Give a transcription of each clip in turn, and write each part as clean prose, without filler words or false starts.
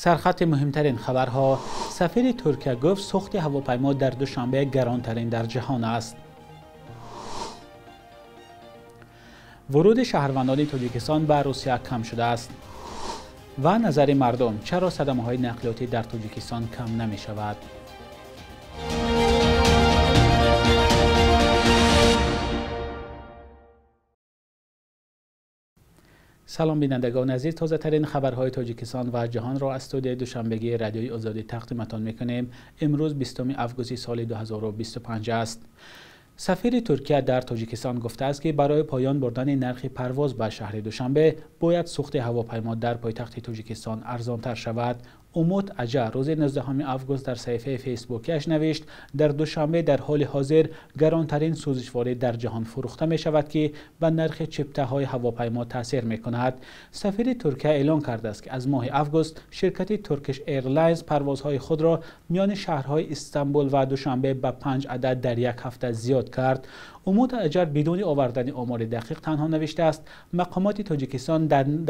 Сархати муҳимтарин хабарҳо. Сафири Туркия гуфт сӯхти ҳавопаймо дар Душанбе гаронтарин дар ҷаҳон аст. Вуруди шаҳрвандони Тоҷикистон ба Русия кам шудааст. Ва назари мардум, чаро садамаҳои нақлиётӣ дар Тоҷикистон кам намешавад? Салом бинандагони азиз, тозатарин хабарҳои Тоҷикистон ва ҷаҳонро аз студияи Душанбегии Радиои Озодӣ тақдиматон мекунем. Имрӯз 20 августи соли 2025 аст. Сафири Туркия дар Тоҷикистон гуфтааст, ки барои поён бурдани нархи парвоз ба шаҳри Душанбе бояд сӯхти ҳавопаймо дар пойтахти Тоҷикистон арзонтар шавад. Умут Аҷар рӯзи 19 август дар саҳифаи фейсбукиаш навишт, дар Душанбе дар ҳоли ҳозир гаронтарин сӯзишворӣ дар ҷаҳон фурӯхта мешавад, ки ба нархи чиптаҳои ҳавопаймо таъсир мекунад. Сафири Туркия эълон кардааст, ки аз моҳи август ширкати Turkish Airlines парвозҳои худро миёни шаҳрҳои Истанбул ва Душанбе ба 5 адад дар як ҳафта зиёд кард. Умут Аҷар бидуни овардани омори дақиқ танҳо навиштааст, мақомоти Тоҷикистон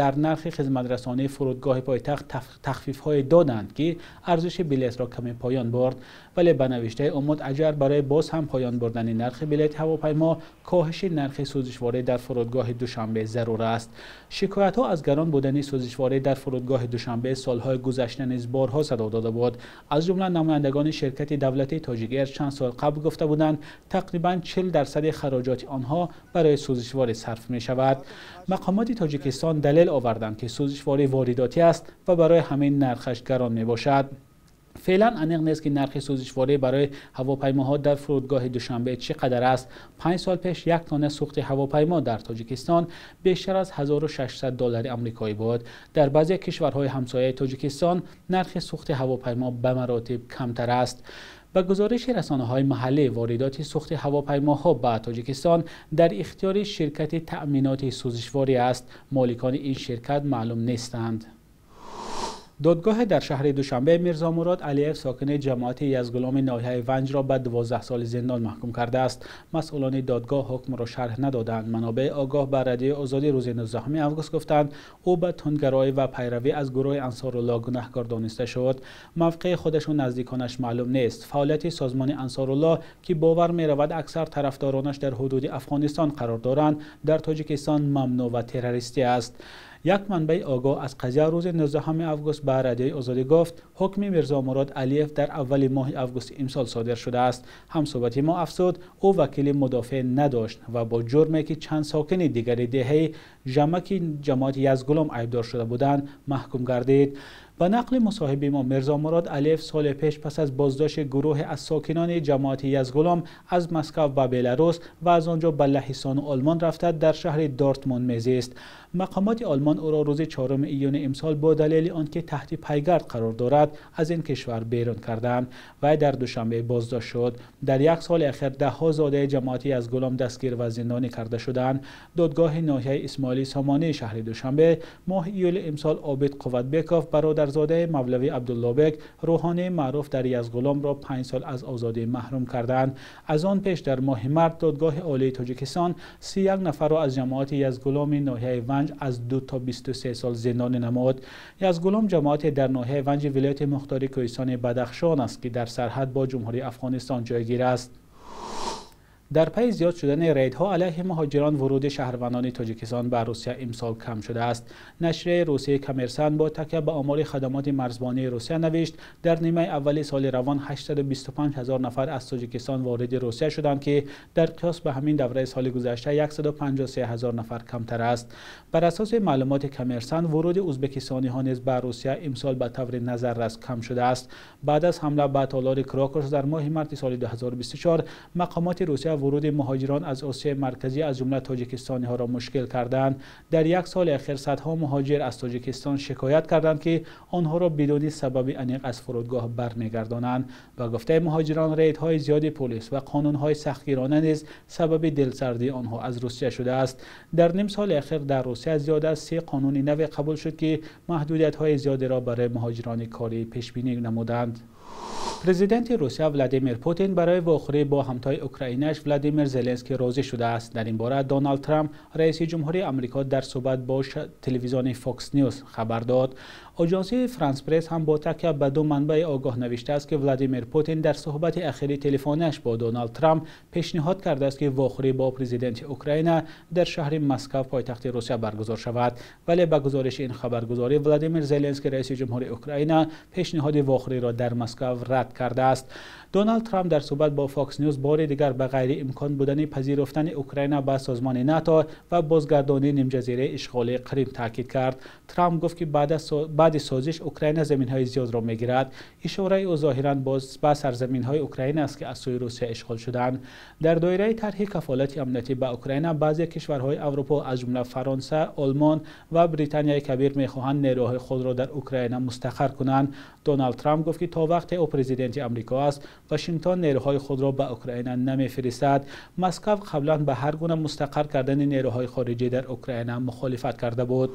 дар нархи хизматрасонии фурудгоҳи пойтахт тахфифҳое доданд, ки арзиши билетро каме поён бурд. Вале ба навиштаи Умут Аҷар барои боз ҳам поён бурдани нархи билети ҳавопаймо коҳиши нархи сӯзишворӣ дар фурудгоҳи Душанбе зарур аст. Шикоятҳо аз гарон будани сӯзишворӣ дар фурудгоҳи Душанбе солҳои гузашта низ борҳо садо дода буд. Аз ҷумла намояндагони ширкати давлатии Тоҷик Эйр чанд сол қабл гуфта буданд, тақрибан 40% хароҷоти онҳо барои сӯзишворӣ сарф мешавад. Мақомоти Тоҷикистон далел оварданд, ки сӯзишворӣ воридотӣ аст ва барои ҳамин нархаш гарон мебошад. Феълан аниқ нест, ки нархи сӯзишворӣ барои ҳавопаймоҳо дар фурудгоҳи Душанбе чӣ қадар аст. 5 сол пеш як тонна сӯхти ҳавопаймо дар Тоҷикистон бештар аз $1600 амрикоӣ буд. Дар баъзе кишварҳои ҳамсояи Тоҷикистон нархи сӯхти ҳавопаймо ба маротиб камтар аст. Ба гузориши расонаҳои маҳаллӣ, воридоти сӯхти ҳавопаймоҳо ба Тоҷикистон дар ихтиёри ширкати таъминоти сӯзишворӣ аст. Моликони ин ширкат маълум нестанд. Додгоҳе дар шаҳри Душанбе Мирзомурод Алиев, сокини ҷамоати Язгуломи ноҳияи Ванҷро ба 12 соли зиндон маҳкум кардааст. Масъулони додгоҳ ҳукмро шарҳ надоданд. Манобеи огоҳ ба Радиои Озодӣ рӯзи 19 август гуфтанд, ӯ ба тундгароӣ ва пайравӣ аз гурӯҳи Ансоруллоҳ гунаҳкор дониста шуд. Мавқеи худашу наздиконаш маълум нест. Фаъолияти созмони Ансоруллоҳ, ки бовар меравад аксар тарафдоронаш дар ҳудуди Афғонистон қарор доранд, дар Тоҷикистон мамнӯъ ва террористӣ аст. Як манбаи огоҳ аз қазия рӯзи 19 август ба Радиои Озодӣ гуфт, ҳукми Мирзомурод Алиев дар аввали моҳи августи имсол содир шудааст. Ҳамсӯҳбати мо афзуд, ӯ вакили мудофеъ надошт ва бо ҷурме, ки чанд сокини дигари деҳаи Жамаки ҷамоати Язгулом айбдор шуда буданд, маҳкум гардид. Ба нақли мусоҳиби мо, Мирзомурод Алиев соли пеш пас аз боздошти гурӯҳе аз сокинони ҷамоати Язгулом аз Москав ба Беларус ва аз он ҷо ба Лаҳистону Олмон рафта дар шаҳри Дортмунд мезист. Мақомоти Олмон ӯро рӯзи 4 июни имсол бо далели он ки таҳти пайгард қарор дорад аз ин кишвар берун карданд. Вай дар Душанбе боздошт шуд. Дар як соли охир даҳҳо зодаи ҷамоати Язгулом дастгир ва зиндонӣ карда шуданд. Додгоҳи ноҳияи Исмоили Сомонии шаҳри Душанбе моҳи июли имсол Обид Қувватбеков, бародарзодаи Мавлавӣ Абдуллобек, рӯҳонии маъруф дар Язгуломро 5 сол аз озодӣ маҳрум карданд. Аз он пеш дар моҳи март Додгоҳи Олии Тоҷикистон 31 нафарро аз ҷамоати Язгуломи ноҳияи Ванҷ аз 2 то 23 сол зиндонӣ намуд. Язгулом ҷамоате дар ноҳияи Ванҷи вилояти мухтори Кӯҳистони Бадахшон аст, ки дар сарҳад бо Ҷумҳурии Афғонистон ҷойгир аст. Дар пайи зиёд шудани рейдҳо алайҳи муҳоҷирон, вуруди шаҳрвандони Тоҷикистон ба Русия имсол кам шудааст. Нашрияи русии Коммерсант бо такя ба омори хадамоти марзбонии Русия навишт, дар нимаи аввали соли равон 825 ҳазор нафар аз Тоҷикистон вориди Русия шуданд, ки дар қиёс ба ҳамин давраи соли гузашта 153 ҳазор нафар камтар аст. Бар асоси маълумоти Коммерсант, вуруди ӯзбекистониҳо низ ба Русия имсол ба таври назаррас кам шудааст. Баъд аз ҳамла ба толори Крокус дар моҳи марти соли 2024, мақомоти Русия вуруди муҳоҷирон аз Осиёи Марказӣ аз ҷумла тоҷикистониҳоро мушкил карданд. Дар як соли охир садҳо муҳоҷир аз Тоҷикистон шикоят карданд, ки онҳоро бидуни сабаби аниқ аз фурудгоҳ бармегардонанд. Ба гуфтаи муҳоҷирон, рейдҳои зиёди полис ва қонунҳои сахтгирона низ сабаби дилсардии онҳо аз Русия шудааст. Дар ним соли охир дар Русия зиёда аз 3 қонуни наве қабул шуд, ки маҳдудиятҳои зиёдеро барои муҳоҷирони корӣ пешбинӣ намуданд. Президенти Русия Владимир Путин барои вохӯрӣ бо ҳамтои украинаш Владимир Зеленский розӣ шудааст. Дар ин бора Доналд Трамп, раиси ҷумҳурии Амрико, дар суҳбат бо телевизиони Fox News хабар дод. Оҷонсии Франс Пресс ҳам бо такя ба ду манбаи огоҳ навиштааст, ки Владимир Путин дар суҳбати ахири телефониаш бо Доналд Трамп пешниҳод кардааст, ки вохӯрӣ бо президенти Украина дар шаҳри Москва, пойтахти Русия, баргузор шавад. Вале ба гузориши ин хабаргузорӣ, Владимир Зеленский, раиси ҷумҳури Украина, пешниҳоди вохӯриро дар Москва рад кардааст. Доналд Трамп дар суҳбат бо Fox News бори дигар ба ғайриимкон будани пазируфтани Украина ба созмони НАТО ва бозгардонии нимҷазираи ишғолии Қрим таъкид кард. Трамп гуфт, ки баъди созиш Украина заминҳои зиёдро мегирад. Ишораи ӯ зоҳиран боз ба сарзаминҳои Украина аст, ки аз сӯи Русия ишғол шуданд. Дар доираи тарҳи кафолати амниятӣ ба Украина, баъзе кишварҳои Аврупо, аз ҷумла Фаронса, Олмон ва Британияи Кабир, мехоҳанд нерӯҳои худро дар Украина мустақар кунанд. Доналд Трамп гуфт, ки то вақте ӯ президенти Амрико аст, Вашингтон нерӯҳои худро ба Украина намефиристад. Москва қаблан ба ҳар гуна мустақар кардани нерӯҳои хориҷӣ дар Украина мухолифат карда буд.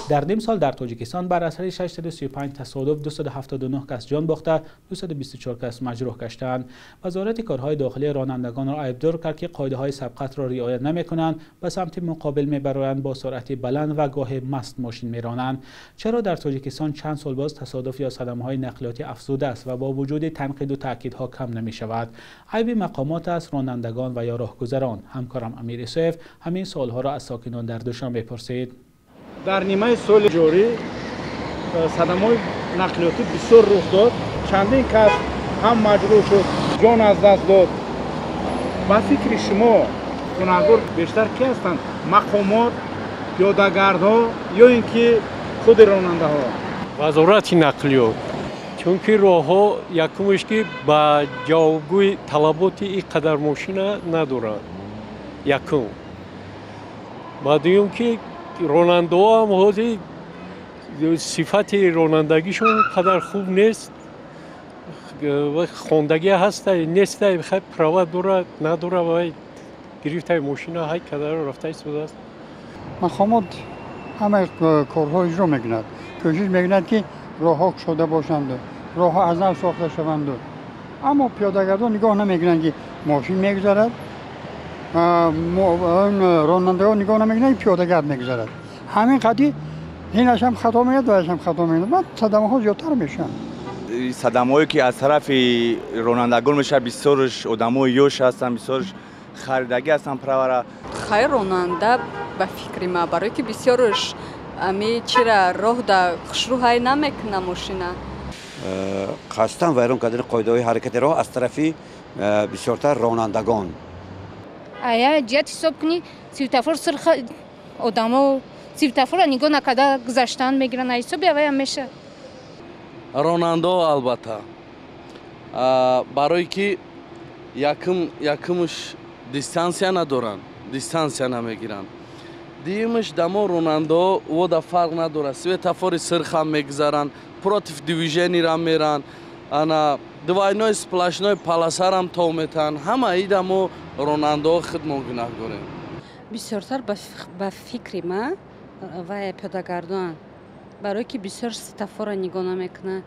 Дар ним сол дар Тоҷикистон бар асари 635 тасодуф 279 кас ҷон бохта, 224 кас маҷрӯҳ гаштанд. Вазорати корҳои дохилӣ ронандагонро айбдор кард, ки қоидаҳои сабқатро риоя намекунанд, ба самти муқобил мебароянд, бо суръати баланд ва гоҳе маст мошин меронанд. Чаро дар Тоҷикистон чанд сол боз тасодуф ё садамаҳои нақлиётӣ афзудааст ва бо вуҷуди танқиду таъкидҳо кам намешавад? Айби мақомот аст, ронандагон ва ё роҳгузарон? Ҳамкорам Амир Исоев ҳамин суолҳоро аз сокинон дар Душанбе пурсид. Дар нимаи соли ҷорӣ садамаҳои нақлиётӣ бисёр рух дод. Чандин кас ҳам маҷрӯҳ шуд, ҷон аз даст дод. Ба фикри шумо гунаҳгор бештар ки ҳастанд? Мақомот, пиёдагардҳо ё ин ки худи ронандаҳо? Вазорати нақлиёт, чунки роҳҳо якумш ки ба ҷавобгӯи талаботи ин қадар мошина надоранд, якум. Ба дуюм ки ронандаҳо ҳам ҳозир сифати ронандагишон қадар хуб нест, хондагӣ ҳаста неста, хай права дора надора, вай гирифтаи мошина ҳай кадаро рафта истодааст. Мақомот ҳамаи корҳо иҷро мекунад, кӯшиш мекунад, ки роҳҳо кушода бошанду роҳҳо аз нав сохта шаванду, аммо пиёдагардон нигоҳ намекунанд, ки мошин мегузарад, ронандагон нигоҳ намекунанд, ки пиёдагард мегузарад. Ҳамин қадри инашам хато меяд, ваяшам хато меяд, баъд садамаҳо зиёдтар мешаванд. Садамаҳое ки аз тарафи ронандагон мешавад, бисёрш одамои ёш ҳастанд, бисёрш харидагӣ ҳастанд правара. Хайр, ронанда ба фикри ма, барое ки бисёрш ами чира роҳ да хушрӯ ҳай намекуна мошина. Қасдан вайрон кардани қоидаҳои ҳаракати роҳ аз тарафи бисёртар ронандагон. Ая ҷиҳат ҳисоб кунӣ, светофор сурх, одамо светофорро нигоҳ накарда гузаштан мегиранд, ҳисоби аваям мешавад. Ронандаҳо албатта, барое ки якумш дистанция надоранд, дистанция намегиранд. Дуюмаш дамо ронандаҳо вода фарқ надорад, светофори сурхам мегузаранд, против движенияам меранд, ана двойной сплошной полосарам тов метаҳанд. Ҳама и дамо ронандаҳо худмон гунаҳгорем. Бисёртар ба фикри ма вай пиёдагардон, барое ки бисёр светофорро нигоҳ намекунад,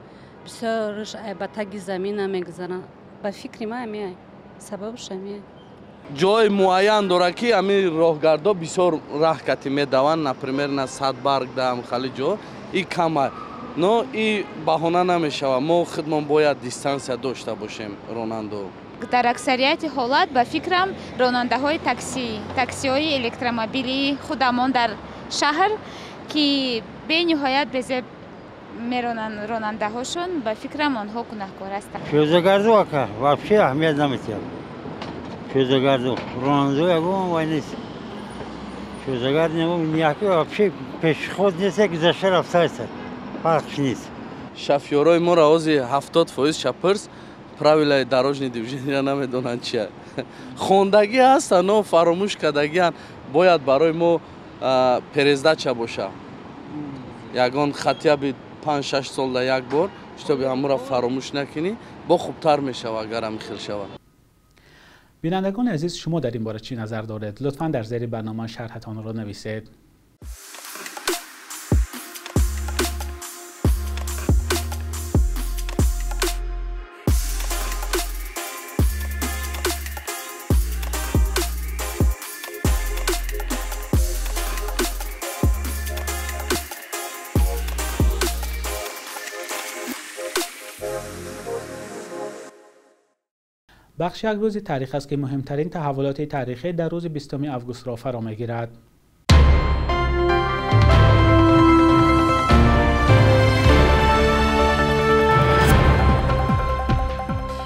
бисёрш ба таги замин намегузаранд. Ба фикри ма ҳамиай сабабш ҳамиай. Ҷои муайян дорад, ки ҳамин роҳгардҳо бисёр раҳ кати медаванд, например на Садбарг даам хали ҷо и кама, но и баҳона намешавад. Мо худмон бояд дистанция дошта бошем ронандаҳо. Дар аксарияти ҳолат ба фикрам ронандаҳои таксӣ, таксиҳои электромобилии худамон дар шаҳр, ки бениҳоят безеб меронанд ронандаҳошон, ба фикрам онҳо гунаҳкор ҳастанд. Пиёдагардо ака вообще аҳамият наметиҳад. Пиёдагардо ронандао ягон вай нест. Пиёдагард ниякӣ вообще пешход нест, гузашта рафта аст, фарқш нест. Шофёрои моро ҳозир 70% шапирс правилаи дорожный движения намедонанд чия. Хондагӣ ҳастанд, но фаромӯш кардагианд. Бояд барои мо пересдача боша, ягон хатяби 5-6 солда як бор, чтобы ҳамура фаромӯш накунӣ, бо хубтар мешавад, агар ҳамин хел шавад. Бинандагони азиз, шумо дар ин бора чӣ назар доред? Лутфан дар зери барнома шарҳатонро нависед. Бахш як рӯзи таърих аст, ки муҳимтарин таҳаввулоти таърихӣ дар рӯзи 20 августро фаро мегирад.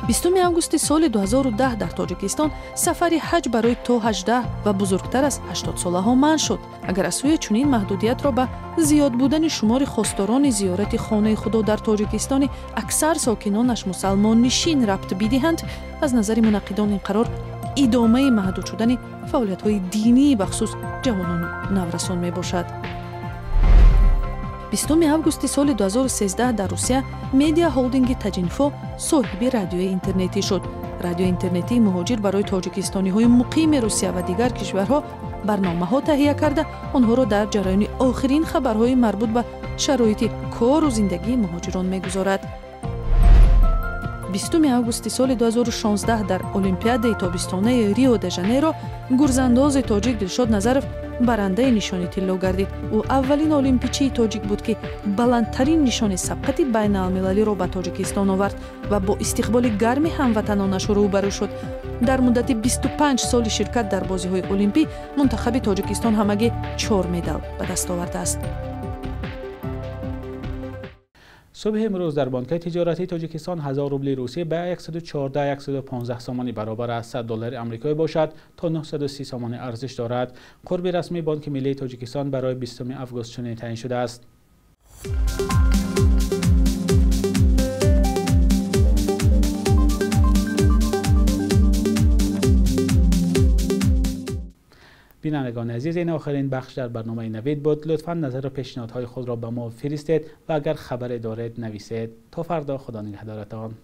Бистуми августи соли 2010 дар Тоҷикистон сафари ҳаҷ барои то 18 ва бузургтар аз 80 солаҳо манъ шуд. Агар аз сӯи чунин маҳдудиятро ба зиёд будани шумори хосторони зиёрати хонаи Худо дар Тоҷикистони аксар сокинонаш мусалмоннишин рабт бидиҳанд, аз назари мунаққидон ин қарор идомаи маҳдуд шудани фаъолиятҳои динии бахусус ҷавонону наврасон мебошад. 20 августи соли 2013 дар Русия медиа холдинги Таҷинфо соҳиби радиои интернетӣ шуд. Радиои интернетии муҳоҷир барои тоҷикистониҳои муқими Русия ва дигар кишварҳо барномаҳо таҳия карда, онҳоро дар ҷараёни охирин хабарҳои марбут ба шароити кору зиндагии муҳоҷирон мегузорад. 20 августи соли 2016 дар Олимпиадаи тобистонаи Рио де Жанейро гурзандози тоҷик Дилшод Назаров барандаи нишони тилло гардид. Ӯ аввалин олимпичии тоҷик буд, ки баландтарин нишони сабқати байналмилалиро ба Тоҷикистон овард ва бо истиқболи гарми ҳамватанонаш рӯбарӯ шуд. Дар муддати 25 соли ширкат дар бозиҳои олимпӣ мунтахаби Тоҷикистон ҳамагӣ 4 медал ба даст овардааст. Субҳи имрӯз дар бонкҳои тиҷоратии Тоҷикистон 1000 рубли русӣ ба 114-115 сомонӣ баробар аст. 100 доллари амрикоӣ бошад то 930 сомонӣ арзиш дорад. Қурби расмии Бонки миллии Тоҷикистон барои 20 август чунин таъин шудааст. Бинандагони азиз, ин охирин бахш дар барномаи Навид буд. Лутфан назар ва пешниҳодҳои худро ба мо фиристед ва агар хабаре доред нависед. То фардо, Худо нигаҳдоратон.